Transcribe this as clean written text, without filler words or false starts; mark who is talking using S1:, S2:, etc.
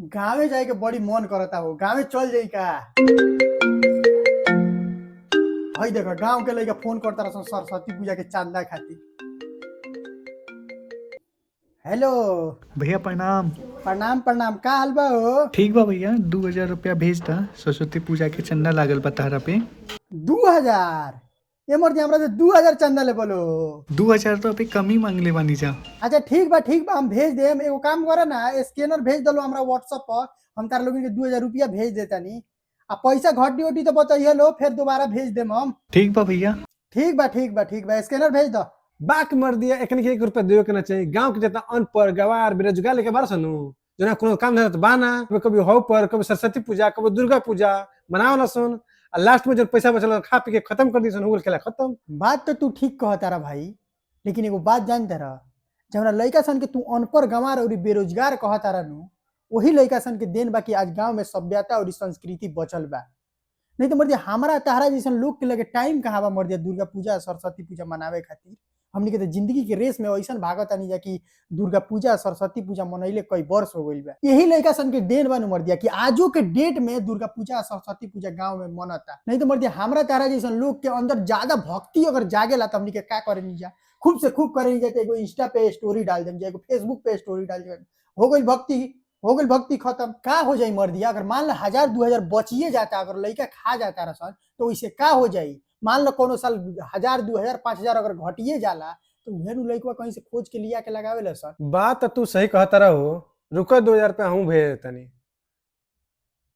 S1: गाँवे जाए के बड़ी मन करता हो, गाँवे चल जाई का? हई देखो, गांव के लइका फोन करता रहसन सरस्वती पूजा के चंदा खातिर। हेलो।
S2: भैया प्रणाम।
S1: प्रणाम प्रणाम, का हाल बा हो?
S2: ठीक बा भैया, 2000 रुपया भेज दा, सरस्वती पूजा के चंदा लागल बा तहरा पे।
S1: 2000? ए मर्दी, हमरा से 2000 चंदा ले बोलो?
S2: 2000 तो अभी कम ही मांगले बानी जा।
S1: अच्छा ठीक बा, ठीक बा, हम भेज देम। एगो काम करे ना, स्कैनर भेज दलो हमरा व्हाट्सएप पर, हम तार लोगन के 2000 रुपया भेज देतानी। आ पैसा घटी उटी तो बताइए लो, फिर दोबारा भेज देम हम।
S2: ठीक बा भैया।
S1: ठीक बा, ठीक बा, ठीक बा, स्कैनर भेज दो।
S3: बाक मर दिया, एकन के 1 रुपया देवे के ना चाहिए। गांव के जितना अनपढ़ गवार बेरोजगार लेके बारह सनु जना कोनो काम धंधा त बाना, कभी कभी हौ पर कभी सरस्वती पूजा कभी दुर्गा पूजा मनावला सन, आ लास्ट में जब पैसा बचल खा पी के खत्म कर दी सन, हो गेल खेला खत्म।
S1: बात तो तू ठीक कहता रहा भाई, लेकिन एगो बात जानते रह, जब लइका सन के तू अनपढ़ गंवार और बेरोजगार कहता रहनु, वही लइका सन के देन बा कि आज गांव में सभ्यता और संस्कृति बचल बा। नहीं तो मर्दिया हमारा तहरा जैसन लोग के लगे टाइम कहाँ बा मर्दिया दुर्गा पूजा सरस्वती पूजा मनावे खातिर? हमनी के तो जिंदगी के रेस में ऐसन भागतानी जा कि दुर्गा पूजा सरस्वती पूजा मनैले कई वर्ष हो गइल बा। यही लइका सन के देन बा नु मर्दिया कि आजो के डेट में दुर्गा पूजा सरस्वती पूजा गांव में मनता। नहीं तो मर्दिया हमरा तहरा जैसन लोग के अंदर ज्यादा भक्ति अगर जागेला त हमनी के का करे जा, खूब से खूब करे जा, एगो इंस्टा पे स्टोरी डाल देम जा, एगो फेसबुक पे स्टोरी डाल देम, हो गइल भक्ति, हो गइल भक्ति खत्म। का हो जाई मर्दिया अगर मान लो 1000 2000 बचिए जाता, अगर लइका खा जाता रसन तो इसे का हो जाई? मान लो कोनो साल 1000 2000 5000 अगर घटिए जाला तो उहे नु लइकवा कहीं से खोज के लिया के लगावे ला सन।
S3: बात तो तू सही कहता रहो, रुको 2000 रुपया हम भेज देतानी।